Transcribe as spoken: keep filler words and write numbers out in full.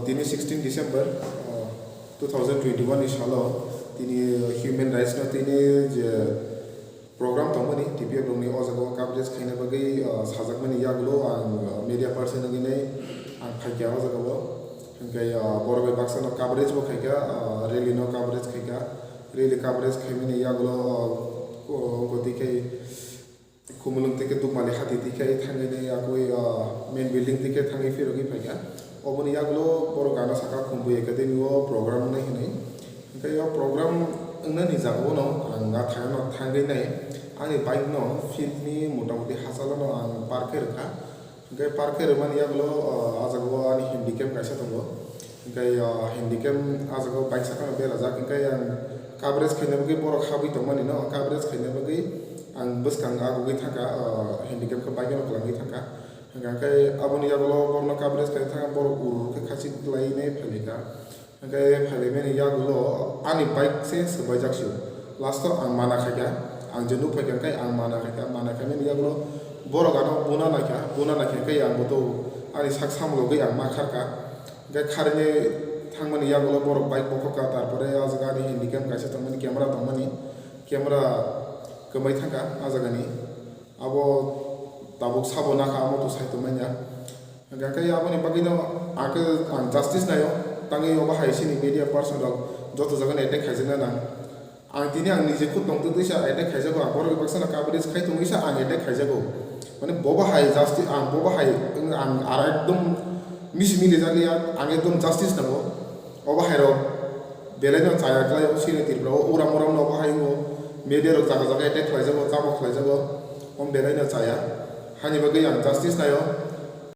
Tini sixteen December, uh, two thousand twenty-one ni salo tini human rights no tini je program tongmani T P F rokni o jaga o coverage khaina bagwi, uh, sajakmani yagulo ang, uh, media person wngwi nai ang phaikha o jaga o. Hwnkhe, uh, borok bai baksa no coverage bo khaikha, uh, rally no coverage khaikha, rally coverage khaimani yagulo, uh, ko-, koti khai Khumulwng tike Dukmali hati tike thangwi nai yakwi, ah, main building tike thangwi phirogwi phaikha. Oboni yagulo borok gana saka Khumbu Academy o program wngnai hinwi. Hwnkhe o program wngnani jagao no ang nathai no thangwi nai ani bike no field ni motamoti hachalo no ang park khe rwkha. Hwnkhe park khe rwmani yagulo, ah, ah jagao ani handicap kaisa tongo. Hwnkhe, ah, handicap ah jagao bike sakano berajak. Hwnkhe ang coverage khaina bagwi borok habwi tongmani no, coverage khaina bagwi ang bwskang agugwi thangkha, ah, handicap khe bike no kwlangwi thangkha. Hwnkhe aboni yagulo borokno coverage khaina thangkha, borok ur ur khe khachik lainai phailika. Hwnkhe phailaimani yagulo ani bike se swbaijak sio. Last o ang mana khaikha, ang je nuk phaikha hwnkhe ang mana khaikha, mana khaimani yagulo borok ano buna naikha, buna naikha hwnkhe ang boto ani sak samlogwi ang ma kharkha. Hwnkhe kharwi thangmani yagulo borok bike bokhokha, tarpore o jaga ani handicap kaisa tongmani, camera tongmani, camera kwmai thangkha o jagani. Abo tabuk sabo nakha, amo to sai tongmanya. Hwnkhe aboni bagwino ang khe ang justice naio, tangwi obo hai sini media person rok joto jagani attack khaijakna nang. Ang tini ang nije khud tongtwtwi sa attack khaijago, ang borok baksa no coverage khai tongwi sa ang attack khaijago. Mane bobo hai justice, ang bobo hai, ang ar ekdom misi mili jakliya, ang ekdom justice nango. Obo hai rok belai no chaya khlai o sini Tripura o uram uram no obo hai wngo, media rok jaga jaga attack khlaijago, tabok khlaijago, omo belai no chaya. Hani bagwi ang justice naio.